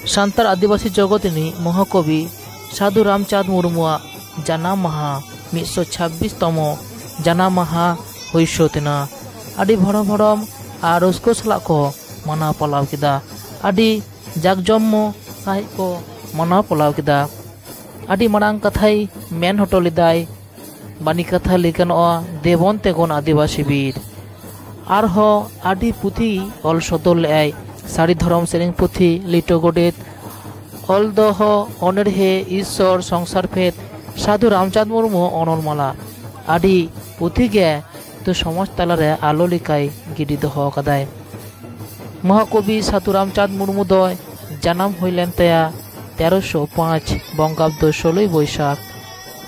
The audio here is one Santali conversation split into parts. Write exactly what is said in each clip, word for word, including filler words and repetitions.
ᱥᱟᱱᱛᱟᱲ ᱟᱹᱫᱤᱵᱟᱹᱥᱤ ᱡᱚᱜᱚᱛ ᱨᱤᱱᱤᱡ ᱢᱚᱦᱟᱠᱚᱵᱤ ᱥᱟᱹᱫᱷᱩ ᱨᱟᱢᱪᱟᱸᱫᱽ ᱢᱩᱨᱢᱩᱣᱟᱜ ᱡᱟᱱᱟᱢ ᱢᱟᱦᱟ, ᱢᱤᱫ ᱥᱚ ᱪᱷᱟᱵᱵᱤᱥ ᱛᱚᱢᱚ ᱡᱟᱱᱟᱢ ᱢᱟᱦᱟ ᱦᱩᱭ ᱥᱟᱹᱛ ᱮᱱᱟ᱾ ᱟᱹᱰᱤ ᱵᱷᱚᱲᱚᱢ ᱵᱷᱚᱲᱚᱢ ᱟᱨ ᱨᱟᱹᱥᱠᱟᱹ ᱥᱟᱞᱟᱜ ᱠᱚ ᱢᱟᱱᱟᱣ ᱯᱟᱞᱟᱣ ᱠᱮᱫᱟ᱾ ᱟᱹᱰᱤ ᱡᱟᱠ ᱡᱚᱢᱚ ᱥᱟᱺᱦᱤᱡ ᱠᱚ ᱢᱟᱱᱟᱣ ᱯᱟᱞᱟᱣ ᱠᱮᱫᱟ᱾ ᱟᱹᱰᱤ ᱢᱟᱲᱟᱝ ᱠᱟᱛᱷᱟᱭ ᱢᱮᱱ ᱦᱚᱴᱚ ᱞᱮᱫᱟᱭ, ᱵᱟᱹᱱᱤ ᱠᱟᱛᱷᱟ ᱞᱟᱹᱭ ᱜᱟᱱᱚᱜᱼᱟ, ᱫᱮᱵᱚᱱ ᱛᱮᱜᱚᱱ ᱟᱹᱫᱤᱵᱟᱹᱥᱤ ᱵᱤᱨ᱾ ᱟᱨᱦᱚᱸ ᱟᱹᱰᱤ ᱯᱩᱛᱷᱤ ᱚᱞ ᱥᱚᱫᱚᱨ ᱞᱮᱫᱟᱭ, ᱥᱟᱹᱨᱤ ᱫᱷᱚᱨᱚᱢ ᱥᱮᱨᱮᱧ ᱯᱩᱛᱷᱤ, ᱞᱤᱴᱟᱹ ᱜᱚᱰᱮᱛ, ᱚᱞ ᱫᱚᱦᱚ, ᱚᱱᱚᱬᱦᱮ, ᱤᱥᱥᱚᱨ, ᱥᱚᱝᱥᱟᱨ ᱯᱷᱮᱫ, ᱥᱟᱹᱫᱷᱩ ᱨᱟᱢᱪᱟᱸᱫᱽ ᱢᱩᱨᱢᱩ ᱚᱱᱚᱞ ᱢᱟᱞᱟ᱾ ᱟᱹᱰᱤ ᱯᱩᱛᱷᱤ ᱜᱮ ᱛᱚ ᱥᱚᱢᱟᱡᱽ ᱛᱟᱞᱟᱨᱮ ᱟᱞᱚ ᱞᱮᱠᱟᱭ ᱜᱤᱰᱤ ᱫᱚᱦᱚ ᱟᱠᱟᱫᱟᱭ᱾ ᱢᱚᱦᱟᱠᱚᱵᱤ ᱥᱟᱹᱫᱷᱩ ᱨᱟᱢᱪᱟᱸᱫᱽ ᱢᱩᱨᱢᱩ ᱫᱚᱭ ᱡᱟᱱᱟᱢ ᱦᱩᱭ ᱞᱮᱱ ᱛᱟᱭᱟ ᱛᱮᱨᱚᱥᱚ ᱯᱟᱸᱪ ᱵᱚᱝᱜᱟᱵᱫᱚ ᱥᱳᱞᱳᱭ ᱵᱳᱭᱥᱟᱠᱷ,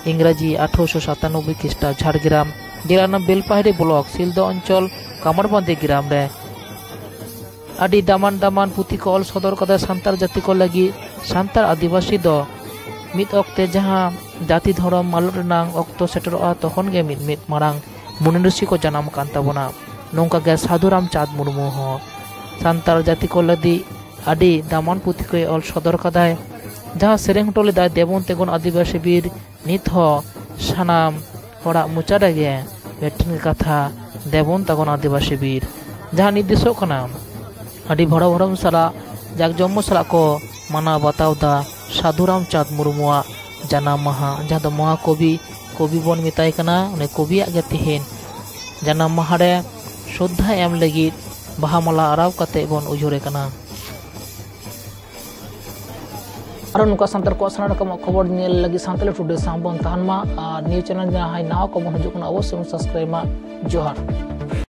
ᱤᱝᱨᱟᱡᱤ ᱟᱴᱷᱨᱚᱥᱚ ᱥᱟᱛᱟᱱᱚᱵᱵᱳᱭ ᱠᱷᱤᱥᱴᱟᱵ, ᱡᱷᱟᱲᱜᱨᱟᱢ ᱡᱮᱞᱟ ᱨᱮᱱᱟᱜ ᱵᱮᱞᱯᱟᱦᱟᱲᱤ ᱵᱞᱚᱠ, ᱥᱤᱞᱫᱟᱹ ᱚᱧᱪᱚᱞ, ᱠᱟᱢᱟᱨᱵᱟᱸᱫᱤ ᱜᱨᱟᱢ ᱨᱮ᱾ ᱟᱹᱰᱤ ᱫᱟᱢᱟᱱ ᱫᱟᱢᱟᱱ ᱯᱩᱛᱷᱤ ᱠᱚ ᱚᱞ ᱥᱚᱫᱚᱨ ᱠᱟᱫᱟᱭ ᱥᱟᱱᱛᱟᱲ ᱡᱟᱹᱛᱤ ᱠᱚ ᱞᱟᱹᱜᱤᱫ᱾ ᱥᱟᱱᱛᱟᱲ ᱟᱹᱫᱤᱵᱟᱹᱥᱤ ᱫᱚ ᱢᱤᱫ ᱚᱠᱛᱮ ᱡᱟᱦᱟᱸ ᱡᱟᱹᱛᱤ ᱫᱷᱚᱨᱚᱢ ᱢᱟᱞᱚᱴ ᱨᱮᱱᱟᱜ ᱚᱠᱛᱚ ᱥᱮᱴᱮᱨᱚᱜᱼᱟ, ᱛᱚᱠᱷᱚᱱ ᱜᱮ ᱢᱤᱫ ᱢᱤᱫ ᱢᱟᱨᱟᱝ ᱢᱩᱱᱤ ᱨᱤᱥᱤ ᱠᱚ ᱡᱟᱱᱟᱢ ᱟᱠᱟᱱ ᱛᱟᱵᱚᱱᱟ᱾ ᱱᱚᱝᱠᱟ ᱜᱮ ᱥᱟᱹᱫᱷᱩ ᱨᱟᱢᱪᱟᱸᱫᱽ ᱢᱩᱨᱢᱩ ᱦᱚᱸ ᱥᱟᱱᱛᱟᱲ ᱡᱟᱹᱛᱤ ᱠᱚ ᱞᱟᱹᱜᱤᱫ ᱟᱹᱰᱤ ᱫᱟᱢᱟᱱ ᱯᱩᱛᱷᱤ ᱠᱚᱭ ᱚᱞ ᱥᱚᱫᱚᱨ ᱠᱟᱫᱟᱭ, ᱡᱟᱦᱟᱸ ᱥᱮᱨᱮᱧ ᱦᱚᱴᱚ ᱞᱮᱫᱟᱭ ᱫᱮᱵᱚᱱ ᱛᱮᱜᱚᱱ ᱟᱹᱫᱤᱵᱟᱹᱥᱤ ᱵᱤᱨ᱾ ᱱᱤᱛ ᱦᱚᱸ ᱥᱟᱱᱟᱢ ᱦᱚᱲᱟᱜ ᱢᱚᱪᱟ ᱨᱮᱜᱮ ᱢᱤᱫᱴᱮᱱ ᱜᱮ ᱠᱟᱛᱷᱟ, ᱫᱮᱵᱚᱱ ᱛᱟᱵᱚᱱ ᱟᱹᱫᱤᱵᱟᱹᱥᱤ ᱵᱤᱨ᱾ ᱡᱟᱦᱟᱸ ᱱᱤᱨᱫᱮᱥᱚᱜ ᱠᱟᱱᱟ, ᱟᱹᱰᱤ ᱵᱷᱚᱲᱚ ᱵᱷᱚᱲᱚᱢ ᱥᱟᱞᱟᱜ, ᱡᱟᱠ ᱡᱚᱢᱚᱠ ᱥᱟᱞᱟᱜ ᱠᱚ ᱢᱟᱱᱟᱣ ᱵᱟᱛᱟᱣ ᱫᱟ ᱥᱟᱹᱫᱷᱩ ᱨᱟᱢᱪᱟᱸᱫᱽ ᱢᱩᱨᱢᱩᱣᱟᱜ ᱡᱟᱱᱟᱢ ᱢᱟᱦᱟ, ᱡᱟᱦᱟᱸ ᱫᱚ ᱢᱚᱦᱟ ᱠᱚᱵᱤ, ᱠᱚᱵᱤ ᱵᱚᱱ ᱢᱮᱛᱟᱭ ᱠᱟᱱᱟ᱾ ᱩᱱᱤ ᱠᱚᱵᱤᱭᱟᱜ ᱜᱮ ᱛᱮᱦᱮᱧ ᱡᱟᱱᱟᱢ ᱢᱟᱦᱟ ᱨᱮ ᱥᱨᱚᱫᱷᱟ ᱮᱢ ᱞᱟᱹᱜᱤᱫ ᱵᱟᱦᱟ ᱢᱟᱞᱟ ᱟᱨᱟᱣ ᱠᱟᱛᱮ ᱵᱚᱱ ᱩᱭᱦᱟᱹᱨᱮ ᱠᱟᱱᱟ᱾ ᱟᱨᱚ ᱱᱚᱝᱠᱟ ᱥᱟᱱᱛᱟᱲ ᱠᱚᱣᱟᱜ ᱥᱟᱱᱟᱢ ᱨᱚᱠᱚᱢᱟᱜ ᱠᱷᱚᱵᱚᱨ ᱧᱮᱞ ᱞᱟᱹᱜᱤᱫ ᱥᱟᱱᱛᱟᱲᱤ ᱴᱩᱰᱮ ᱥᱟᱶ ᱵᱚᱱ ᱛᱟᱦᱮᱱ ᱢᱟ᱾ ᱟᱨ ᱱᱤᱭᱩ ᱪᱮᱱᱮᱞ ᱡᱟᱦᱟᱸᱭ ᱱᱟᱣᱟ ᱠᱚᱵᱚᱱ ᱦᱤᱡᱩᱜ ᱠᱟᱱᱟ, ᱚᱵᱚᱥᱥᱳᱭ ᱵᱚᱱ ᱥᱟᱵᱥᱠᱨᱟᱭᱤᱵ ᱢᱟ᱾ ᱡᱚᱦᱟᱨ᱾